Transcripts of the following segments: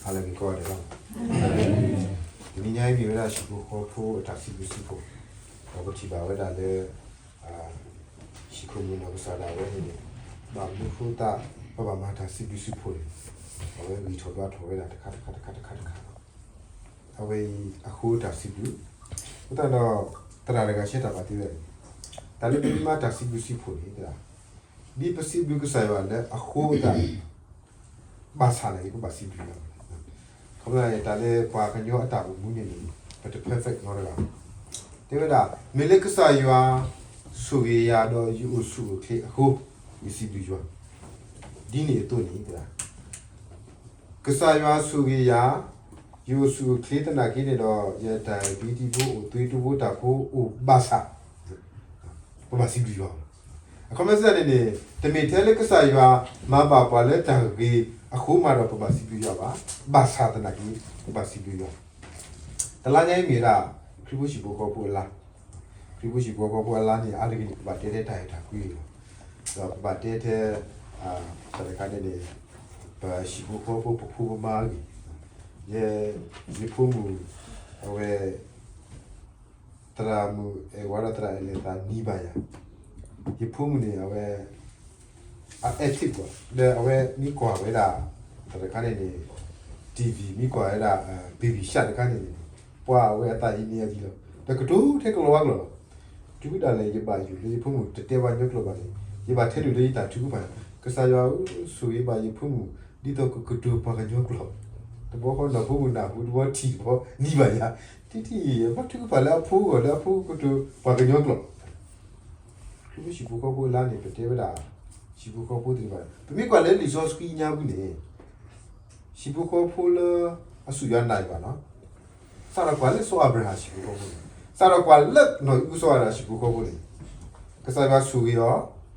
ဟါလၢအဂ့ၤကိးဂၤဒဲးလီၤ. တနံၤညါအံၤမ့ၢ်ဝဲဒၣ်ဟံၣ်ဖိဃီဖိအတၢ်စံးဘျုးစံးဖှိၣ်, ဒီးပထံၣ်ဘၣ်ဝဲဒၣ်လၢ ဟံၣ်ခိၣ်မုၣ်နီၢ်ကစၢ်ဒၣ်ဝဲန့ၣ်န့ၣ်, ဘၣ်မနုၤဃိသတး ပဘၣ်မၤတၢ်စံးဘျုးစံးဖှိၣ်န့ၣ်, အဝဲဂံၢ်ထီၣ်ဘါထီၣ်ဝဲဒၣ်တခါတခါတခါတခါတခါလီၤ. အဝဲအံၤအဃိတၢ်စံးဘျုး, အဃိသတးဒီး သရၣ်တဂၤဆှၢတၢ်ဘၣ်သ့ဝဲန့ၣ်, တၢ်လၢပမ့ၢ်မၤတၢ်စံးဘျုးစံးဖှိၣ်န့ၣ် ဒ်ပစံးဘျုးကစၢ်ယွၤလၢအဃိသတး ဘၣ်ဆၣ်န့ၣ် ပဘၣ်စံးဘျုးယွၤလီၤ. ခီဖျိတၢ်လၢပှၤကညီအတၢ်အိၣ်မူန့ၣ်န့ၣ် ပတ perfect နီတဂၤဘၣ်. တဲဝဲဒၣ် မ့ၢ်လၢကစၢ်ယွၤဆိၣ်ဂ့ၤယၤဒီးယအိၣ်ဆူၣ်အိၣ်ချ့အဃိ ယစံးဘျုးယွၤ, ဒ်န့ၣ်အသိးန့ၣ် ကစၢ်ယွၤဆိၣ်ဂ့ၤယၤ, ယအိၣ်ဆူၣ်အိၣ်ချ့သနာ်က့န့ၣ်ဒီး ယတၢ်အဲၣ်ဘံတံဖိအိၣ်သ့တဝီတၢ်ဖိအိၣ်ဘၣ်ဆၣ် ပဘၣ်စံးဘျုးယွၤလီၤ. အခီပညီစ့ၢ်န့ၣ်န့ၣ် တမ့ၢ်ထဲလၢကစၢ်ယွၤမၤဘၣ်ပှၤလၢတၢ်ဂ့ၤအဃိမးဒီးပဘၣ်စံးဘျုးယွၤဘၣ်, ဘၣ်ဆၣ်သနာ်က့ ပဘၣ်စံးဘျုးယွၤ. တလါညါအံၤမ့ၢ်ဝဲဒၣ် ခရံာ်ဖိဟံၣ်ဖိဃီဖိအလါ, ခရံာ်ဖိဟံၣ်ဖိဃီဖိအလါန့ၣ် အါတက့ၢ်န့ၣ် ပဘၣ်တဲထဲတၢ်အဲၣ်တၢ်ကွံလီၤ. ဒီးပဘၣ်တဲထဲ တၢ်တခါန့ၣ်န့ၣ် ပဟံၣ်ဖိဃီဖိပဖိပမါအဂ့ၢ်, ယ ယဖိမုၣ် အဝဲ သရၣ်မုၣ်အဲၣ်ဝါဒီးသရၣ်အဲၣ်လဲၤသးနံၤဘၣ်ယၤ, ယဖိမုၣ်န့ၣ် အဝဲ အ active ဒီးအဝဲမ့ၢ်ကွၢ်ဝဲဒၣ် တၢ်တခါန့ၣ်န့ၣ် TV မ့ၢ်ကွၢ်ဝဲဒၣ် Baby Shark တခါန့ၣ်န့ၣ် ပှၤအဝဲအသးအံၤမ့ၢ်အဂံၢ်လီၤ. ဒီးကတိၤထဲကလီၤဝါကျိာ်လီၤ. တုၤဒၣ်လဲာ်ယဘၣ်ယိၣ်လၢယဖိမုၣ်တတဲဘၣ်ကညီကျိာ်ဘၣ်န့ၣ် ယဘၣ်ထဲဒုးလၢယတၢ်ထုကဖၣ်, ကစၢ်ယွၤဧၢ, ဆိၣ်ဂ့ၤဘၣ်ယဖိမုၣ် ဒ်သိးကကတိၤပှၤကညီကျိာ်, တဘျီဃီနီၢ်ဖိမုၣ်နၢ်ဟူတဘျီထံၣ်တဘျီနံၤဘၣ်ယၤ, တထံၣ် ဘၣ်ထုကဖၣ်လၢအဖိအဂီၢ်လၢအဖိကတိၤပှၤကညီကျိာ် ခရံာ်ဖိဟံၣ်ဖိဃီဖိအလါန့ၣ် ပတဲဝဲဒၣ် ဟံၣ်ဖိဃီဖိသ့ၣ်တဖၣ် ပမ့ၢ်ကွၢ်လၢလံာ်စီဆှံညါပူၤန့ၣ် ဟံၣ်ဖိဃီဖိလၢအစူၢ်ယွၤနာ်ယွၤလီၤ. စးထီၣ်ကွၢ်လၢစီၤအၤဘြၤဟၣ်ဟံၣ်ဖိဃီဖိန့ၣ်, စးထီၣ်ကွၢ်လၢနီၢ်အံၣ်အူစီၤအၤဒၣ်ဟံၣ်ဖိဃီဖိန့ၣ်, ကစၢ်ယွၤဆိၣ်ဂ့ၤအီ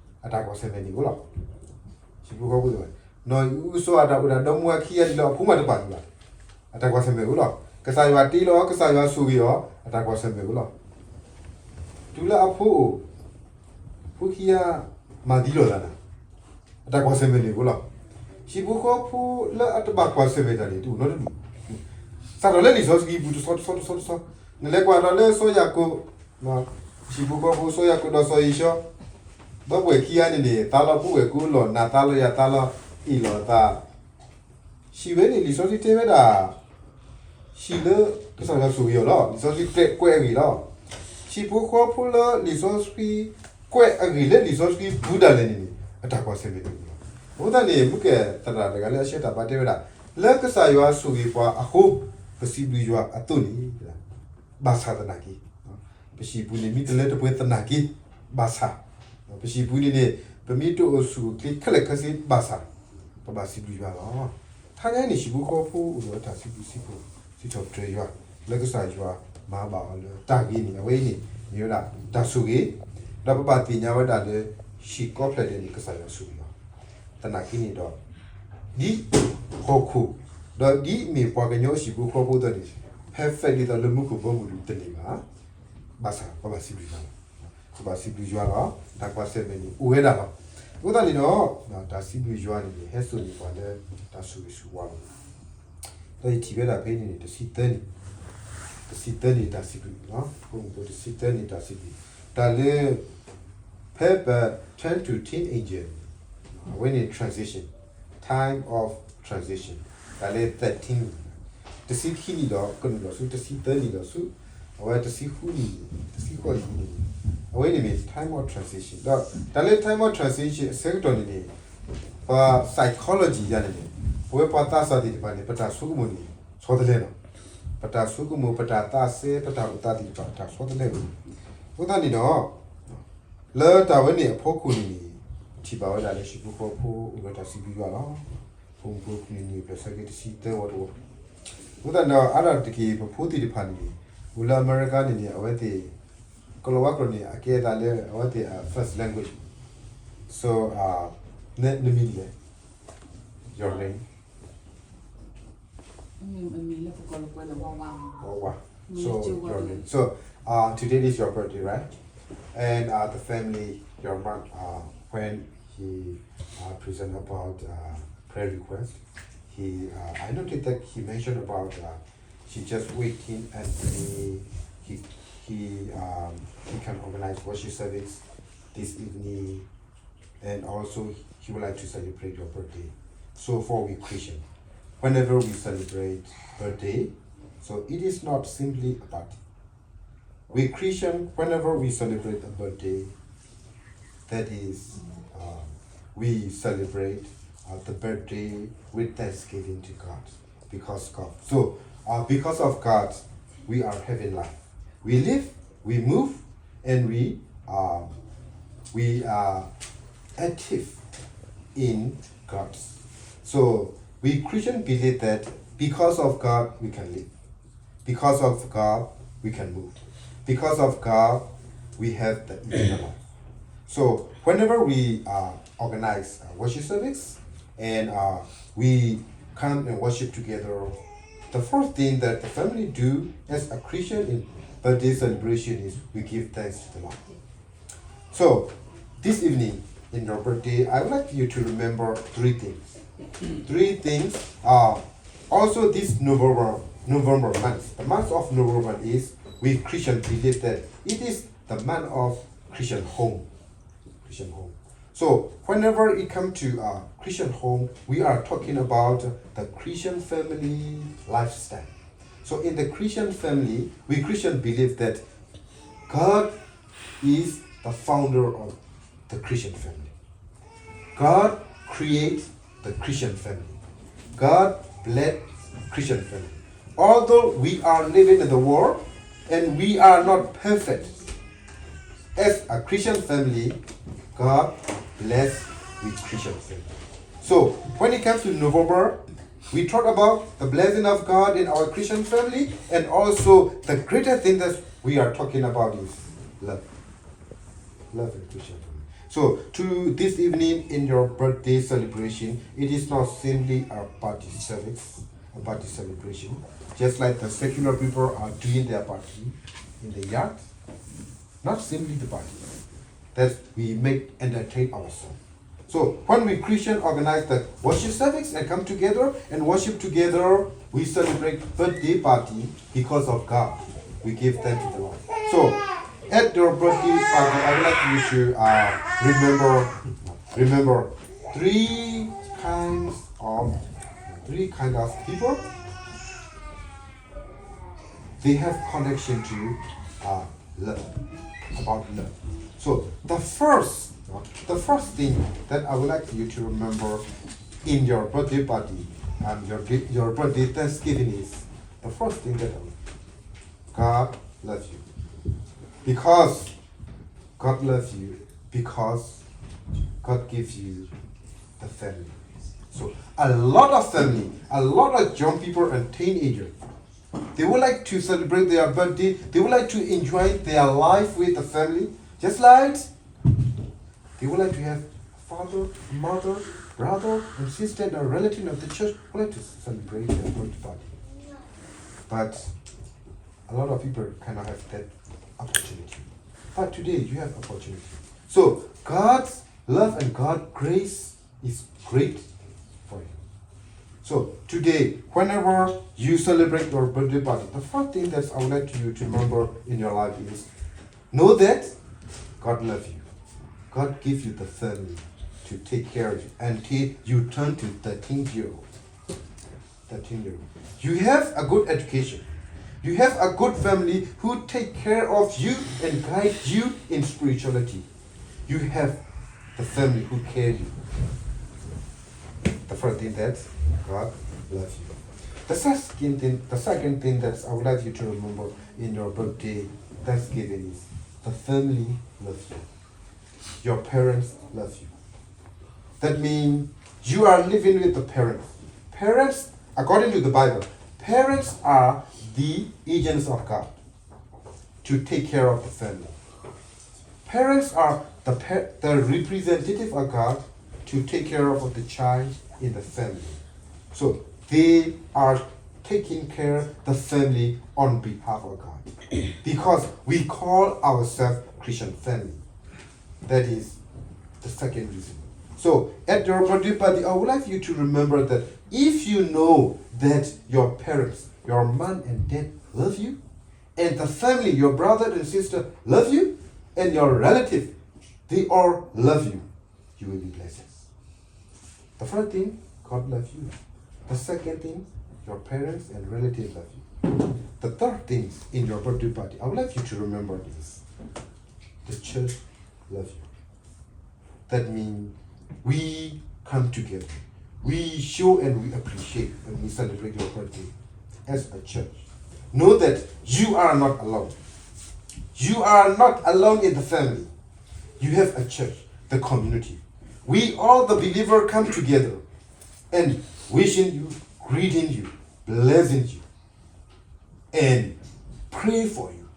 ၤ, အတၢ်ကွၢ်ဆၢၣ်မဲာ်န့ၣ်အိၣ်လီၤ. ဟံၣ်ဖိဃီဖိသ့ၣ်တဖၣ် နီၢ်အံၣ်အူစီၤအၤဒၣ်အိၣ်ဒၣ်ဒီမါဝၤခံဂၤဒ်လီၤ အဖိမးတပာ်ဒံးဘၣ်, အတၢ်ကွၢ်ဆၢၣ်မဲာ်အိၣ်လီၤ. ကစၢ်ယွၤတ့လီၤ ကစၢ်ယွၤဆိၣ်ဂ့ၤအီၤ အတၢ်ကွၢ်ဆၢၣ်မဲာ်အိၣ်လီၤ. တုၤလၢအဖိအိၣ် ဖိခံဂၤမၤသံလီၤသးနၤ, အတၢ်ကွၢ်ဆၢၣ်မဲာ်န့ၣ်အိၣ်လီၤ. ဟံၣ်ဖိဃီဖိလၢအတဘၣ်ကွၢ်ဆၢၣ်မဲာ်တၢ်န့ၣ် တအိၣ်နီတဒူၣ်, စးထီၣ်လၢလံာ်စီဆှံပူၤတဆီတဆီတဆီတဆီ, နလဲၤကွၢ်ဒီးလၢစီၤယၤကိာ်, ဟံၣ်ဖိဃီဖိစီၤယၤကိာ်ဒီးစီၤယံၤၡီၤ, ဒီပုၢ်ဝဲၢ်ခံဂၤန့ၣ်န့ၣ် သါလီၤပုၢ်ဝဲၢ်ကိလီၢ် နးသါလီၤယၤသါလီၤအ့ၣ်လီၤအသး ဟံၣ်ဝဲန့ၣ် လံာ်စီဆှံတဲဝဲဒၣ်, ဟံၣ်လၢကစၢ်ယွၤဆိၣ်ဂ့ၤအီၤလီၤ. လံာ်စီဆှံကွဲးအဂ့ၢ်လီၤ. ဟံၣ်ဖိဃီဖိလၢလံာ်စီဆှံကွဲးအဂ့ၢ်လၢလံာ်စီဆှံပူၤဒၣ်လဲာ်န့ၣ်န့ၣ် အတၢ်ကွၢ်ဆၢၣ်မဲာ်န့ၣ်လီၤ. အဃိသတးန့ၣ် မုၢ်ကဲၣ်သရၣ်တဂၤလၢအဆှၢတၢ်ဘါတဲဝဲဒၣ်, လၢကစၢ်ယွၤဆိၣ်ဂ့ၤပှၤအဃိ ပစံးဘျုးယွၤအသိးန့ၣ် ဘၣ်ဆၣ်သနာ်က့ ပဟံၣ်ပူၤန့ၣ် မ့ၢ်တလၢတပှဲၤသနာ်က့ ဘၣ်ဆၣ်, ပဟံၣ်ပူၤန့ၣ်န့ၣ် ပမ့ၢ်တအိၣ်ဆူၣ်အိၣ်ချ့ခဲလၢာ်ခဲဆ့ဘၣ်ဆၣ်, ပဘၣ်စံးဘျုးယွၤလီၤ. တနံၤညါအံၤန့ၣ် ဟံၣ်ဖိဃီဖိအိၣ်ဒီးတၢ်စံးဘျုးစံးဖှိၣ် စံးထီၣ်ပတြၢၤယွၤ လၢကစၢ်ယွၤမၤဘၣ်အီၤလၢတၢ်ဂ့ၤန့ၣ် အဝဲအံၤန့ၣ် မ့ၢ်ဝဲဒၣ်တၢ်ဆိၣ်ဂ့ၤ, ဒီးပဘၣ်သ့ၣ်ညါဝဲဒၣ်လၢ ဟံၣ်ကိးဖျၢၣ်ဒဲးန့ၣ် ကစၢ်ယွၤဆိၣ်ဂ့ၤလီၤ. သနာ်က့န့ၣ်ဒီး ဒ်ဟီၣ်ခိၣ် ဒီးဒ်အမ့ၢ်ပှၤကညီဟံၣ်ဖိဃီဖိအသိးန့ၣ် perfect ဒ်သိးလၢမူခိၣ်ဘီမုၢ်ဒူၣ်တန့ၢ်ဘၣ်. ဘၣ်ဆၣ် ပဘၣ်စံးဘျုးယွၤလီၤ. ပဘၣ်စံးဘျုးယွၤလီၤ. တၢ်ကွၢ်ဆၢၣ်မဲာ်န့ၣ် အိၣ်ဝဲဒၣ်လီၤ. အဃိသတးန့ၣ်ဒီး တၢ်စံးဘျုးယွၤန့ၣ်န့ၣ် ဟဲစိာ်န့ၢ်ပှၤလၢတၢ်ဆိၣ်ဂ့ၤဆိၣ်ဝါလီၤ. ဒီးယထံၣ်ဝဲဒၣ်ဖဲန့ၣ်န့ၣ် တဆံသၢနံၣ်, တဆံသၢနံၣ်တၢ်စံးဘျုးလီၤ. ဖိမုၣ်ဖိတဆံသၢနံၣ်တၢ်စံးဘျုး, တၢ်လၢ ဖဲပ turn to teenager အဝဲန့ၣ် transition, time of transition တၢ်လၢ သၢၣ်ထံၣ်, တဆံခံနံၣ်ဒီးကနုာ်လီၤဆူ တဆံသၢနံၣ်လီၤဆူ အဝဲတဆံဃုနံၣ်, တဆံဃိးနံၣ်န့ၣ်, အဝဲန့ၣ်မ့ၢ် time of transition ဒီးတၢ်လၢ time of transition အဆၢကတီၢ်န့ၣ်န့ၣ် ပှၤ psychology ယၤန့ၣ်န့ၣ် ပဝဲပှၤသးစၢ်သ့ၣ်တဖၣ်န့ၣ် ပတၢ်ဆိကမိၣ်န့ၣ် ဆီတလဲလီၤ. ပတၢ်ဆိကမိၣ် ပတၢ်သးစဲ ပတၢ်အိၣ်သးသ့ၣ်တဖၣ် ပတၢ်ဆီတလဲလီၤ. အဃိသတးန့ၣ်ဒီး လၢတၢ်ဝဲန့ၣ်အဖီခိၣ်န့ၣ်န့ၣ် ပထံၣ်ဘၣ်ဝဲဒၣ်လၢဟံၣ်ဖိဃီဖိအိၣ်ဒီးတၢ်စံးဘျုးယွၤလီၤ. ဖိမုၣ်ဖိကနံၤနံၤဖျၢၣ်ဆၢက့ၤတဆံသၢဝီတဝီ, အဃိသတးန့ၣ်ဒီး အါဒၣ်တက့ၢ် ပဖိသ့ၣ်တဖၣ်န့ၣ်န့ၣ် အိၣ်လၢအမဲရကၤန့ၣ်န့ၣ် အဝဲသ့ၣ် ကလီၤဝါကျိာ်န့ၣ် အကဲအသးလၢအဝဲသ့ၣ်အ first language. So, နမံၤဒ်လဲၣ်. Your name? Wawa. So, your name. So, uh, today is your birthday, right? And uh, the family, your mom, uh, when he uh, present about uh, prayer request, He, uh, I noticed that he mentioned about, uh, she just waiting and he, he, he, um, he can organize worship service this evening, and also he would like to celebrate your birthday. So for we Christian, whenever we celebrate birthday, so it is not simply a party. We Christian, whenever we celebrate a birthday, that is, uh, we celebrate, uh, the birthday with thanksgiving to God, because God. So, uh, because of God, we are having life. We live, we move, and we, uh, we are active in God. So we Christian believe that because of God, we can live. Because of God, we can move. Because of God, we have the eternal life. So whenever we, uh, organize, uh, worship service and, uh, we come and worship together, the first thing that the family do as a Christian in birthday celebration is we give thanks to the Lord. So, this evening, in your birthday, I would like you to remember three things. Three things are also this November, November month. The month of November is, we Christian believe that it is the month of Christian home. Christian home. So, whenever it comes to, uh, Christian home, we are talking about the Christian family lifestyle. So, in the Christian family, we Christian believe that God is the founder of the Christian family. God creates the Christian family. God bless Christian family. Although we are living in the world and we are not perfect, as a Christian family, God bless with Christian family. So when it comes to November, we talk about the blessing of God in our Christian family, and also the greater thing that we are talking about is love. Love in Christian family. So to this evening in your birthday celebration, it is not simply a party service, a party celebration, just like the secular people are doing their party in the yard. Not simply the party that we make entertain ourselves. So when we Christian organize the worship service and come together and worship together, we celebrate birthday party because of God. We give thanks to the Lord. So at your birthday party, I would like you to, uh, remember, remember three kinds of, three kind of people. They have connection to, uh, love, about love. So the first, uh, the first thing that I would like you to remember in your birthday party, um, your bi- your birthday Thanksgiving is the first thing that I will, God loves you, because God loves you, because God gives you the family. So a lot of family, a lot of young people and teenagers, they would like to celebrate their birthday. They would like to enjoy their life with the family. Just like they would like to have father, mother, brother, and sister, the relative of the church would like to celebrate their birthday party. But a lot of people cannot have that opportunity. But today you have opportunity. So God's love and God's grace is great for you. So today, whenever you celebrate your birthday party, the first thing that I would like you to remember in your life is, know that God loves you. God gives you the family to take care of you until you turn to thirteen year old. Thirteen year old. You have a good education. You have a good family who take care of you and guide you in spirituality. You have the family who care you. The first thing that God loves you. The second thing, the second thing that I would like you to remember in your birthday Thanksgiving is the family loves you. Your parents love you. That means you are living with the parents. Parents, according to the Bible, parents are the agents of God to take care of the family. Parents are the, pa- the representative of God to take care of the child in the family. So they are taking care the family on behalf of God. Because we call ourselves Christian family. That is the second reason. So at your birthday party, I would like you to remember that If you know that your parents, your mom and dad love you, and the family, your brother and sister love you, and your relative, they all love you, you will be blessed. The first thing, God loves you. The second thing, your parents and relatives love you. The third thing, in your birthday party, I would like you to remember this. The church loves you. That means we come together. We show and we appreciate when we celebrate your birthday as a church. Know that you are not alone. You are not alone in the family. You have a church, the community. We all the believer come together and wishing you, greeting you, blessing you, and pray for you.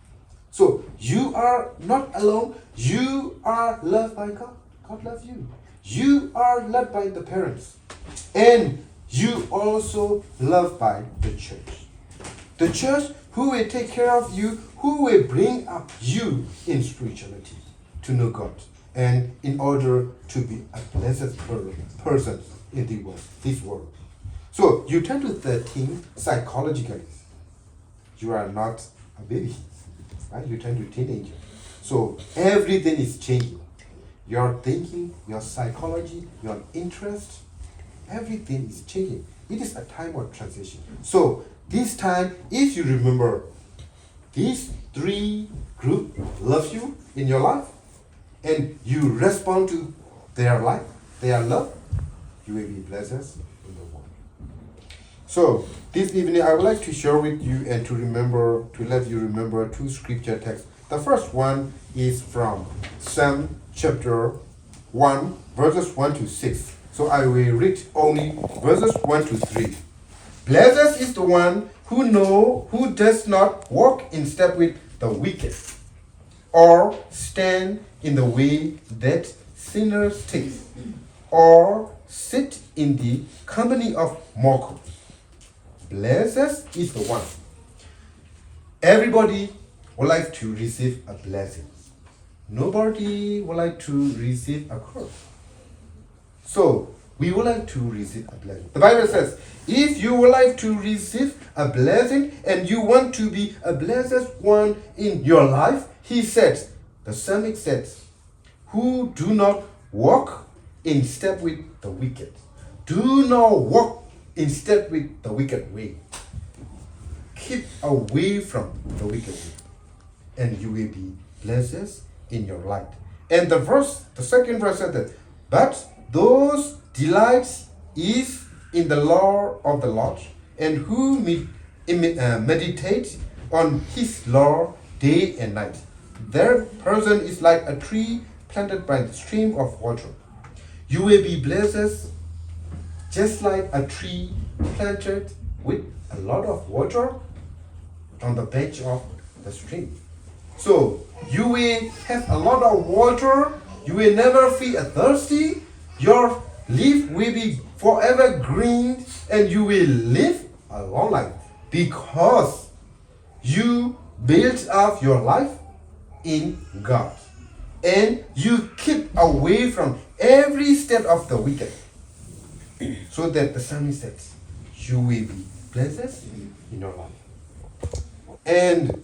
So you are not alone. You are loved by God. God loves you. You are loved by the parents. And you also loved by the church. The church who will take care of you, who will bring up you in spirituality to know God, and in order to be a blessed per- person in the world, this world. So you turn to thirteen psychologically. You are not a baby, right? You turn to teenager. So everything is changing. Your thinking, your psychology, your interest, everything is changing. It is a time of transition. So this time, if you remember, these three group love you in your life, and you respond to their life, their love, you will be blessed in the world. So this evening, I would like to share with you and to remember, to let you remember two scripture texts. The first one is from Psalm chapter one, verses one to six. So I will read only verses one to three. Blessed is the one who know, who does not walk in step with the wicked, or stand in the way that sinners take, or sit in the company of mockers. Blessed is the one. Everybody would like to receive a blessing. Nobody would like to receive a curse. So, we would like to receive a blessing. The Bible says, if you would like to receive a blessing and you want to be a blessed one in your life, he said, the psalmist said, who do not walk in step with the wicked. Do not walk in step with the wicked way. Keep away from the wicked way, and you will be blessed in your life. And the verse, the second verse said that, but those delights is in the law of the Lord, and who me- imi- uh, meditate on his law day and night. Their person is like a tree planted by the stream of water. You will be blessed just like a tree planted with a lot of water on the bank of the stream. So you will have a lot of water. You will never feel thirsty. Your leaf will be forever green, and you will live a long life because you build up your life in God, and you keep away from every step of the wicked. So that the psalmist said, you will be blessed in your life. And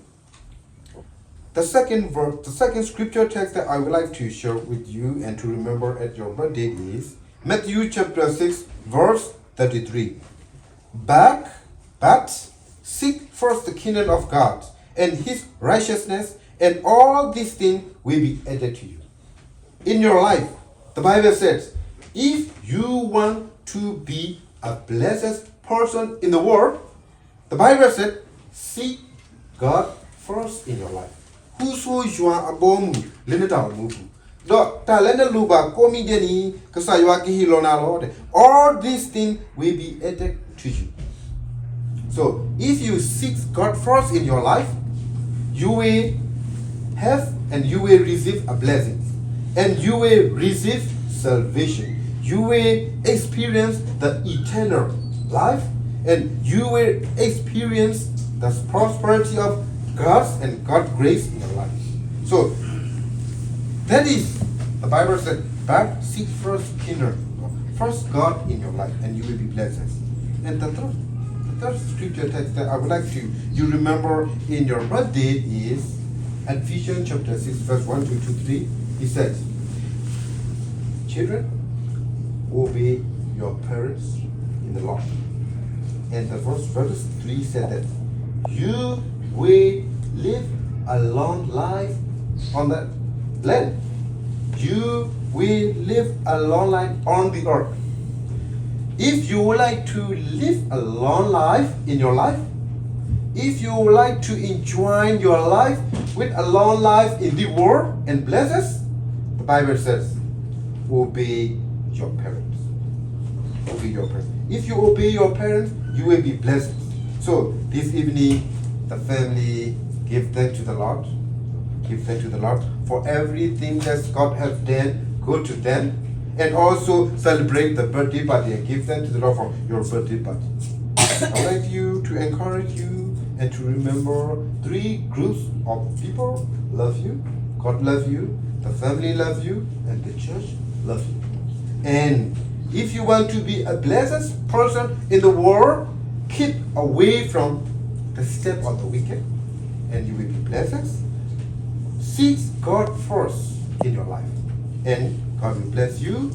the second verse, the second scripture text that I would like to share with you and to remember at your birthday is Matthew chapter six, verse thirty-three. But, but seek first the kingdom of God and his righteousness, and all these things will be added to you. In your life, the Bible says, if you want to be a blessed person in the world, the Bible said, seek God first in your life. ဃုဆိယွၤအဘီအမုၢ်လၢနတၢ်အိၣ်မူပူၤ, ဒီးတၢ်လၢနလိၣ်ဘၣ်ကိးမံၤဒဲးန့ၣ် ကစၢ်ယွၤကဟ့ၣ်လီၤနၤလီၤ. All these things will be added to you. So if you seek God first in your life, you will have and you will receive a blessing. And you will receive salvation. You will experience the eternal life, and you will experience the prosperity of God's and God's grace in your life. So that is, the Bible said, but seek first kingdom, first God in your life, and you will be blessed. And the third, the third scripture text that I would like to you remember in your birthday is Ephesians chapter six, verse one to two, three. It says, "Children, obey your parents in the Lord." And the verse, verse three said that you will live a long life on the land. You will live a long life on the earth. If you would like to live a long life in your life, if you would like to enjoy your life with a long life in the world and blessings, the Bible says, obey your parents. Obey your parents. If you obey your parents, you will be blessed. So this evening, the family give thanks to the Lord. Give thanks to the Lord for everything that God has done good to them. And also celebrate the birthday party and give thanks to the Lord for your birthday party. I would like you to encourage you and to remember three groups of people love you. God love you, the family love you, and the church love you. And if you want to be a blessed person in the world, keep away from the step of the wicked, and you will be blessed. Seek God first in your life, and God will bless you.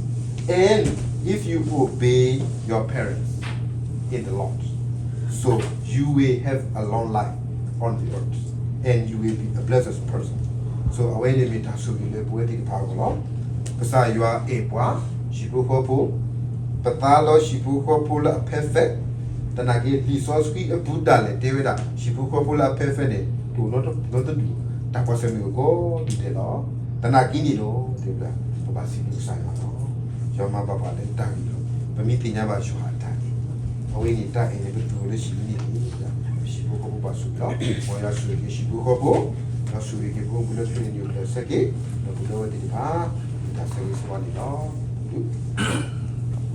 And if you obey your parents in the Lord, so you will have a long life on the earth, and you will be a blessed person. So အဝဲန့ၣ်မ့ၢ်တၢ်ဆိၣ်ဂ့ၤလၢပဝဲသ့ၣ်တဖၣ်အဂီၢ်လီၤ. ကစၢ်ယွၤအဲၣ်ပှၤ ဟံၣ်ဖိဃီဖိ, ပသးလီဟံၣ်ဖိဃီဖိလၢအ perfect, သနာ်က့ လံာ်စီဆှံအပူၤဒၣ်လဲာ်တဲဝဲဒၣ် ဟံၣ်ဖိဃီဖိလၢအ perfect န့ၣ် တအိၣ်နီတဒူၣ်, တၢ်ကွၢ်ဆၢၣ်မဲာ်အိၣ်ကိးဒူၣ်ဒဲးလီၤ. သနာ်က့န့ၣ်ဒီး တဲဝဲဒၣ် ပဘၣ်စံးဘျုးကစၢ်ယွၤလီၤ. ယွၤမၤဘၣ်ပှၤလၢတၢ်ဂ့ၤလီၤ. ပမ့ၢ်သ့ၣ်ညါဘၣ်ယွၤအတၢ်ဂ့ၤ, အဝဲန့ၣ်တၢ်အဲၣ်န့ၣ် ပတူၢ်လိာ်လၢဟံၣ်လံန့ၣ်လီၤ. ဟံၣ်ဖိဃီဖိဘၣ်ဆိၣ်ဂ့ၤလီၤ. မ်ယွၤဆိၣ်ဂ့ၤက့ၤဟံၣ်ဖိဃီဖိ, ဒီးဆိၣ်ဂ့ၤက့ၤပဖိပလံၤလၢ training န့ၣ် အိၣ်ဒီးဆၢက့ၤ, ဒီးပဒီပုၢ်ဝဲၢ်သ့ၣ်တဖၣ် တၢ်ဆၢဂ့ၤဆၢဝါန့ၣ်လီၤ.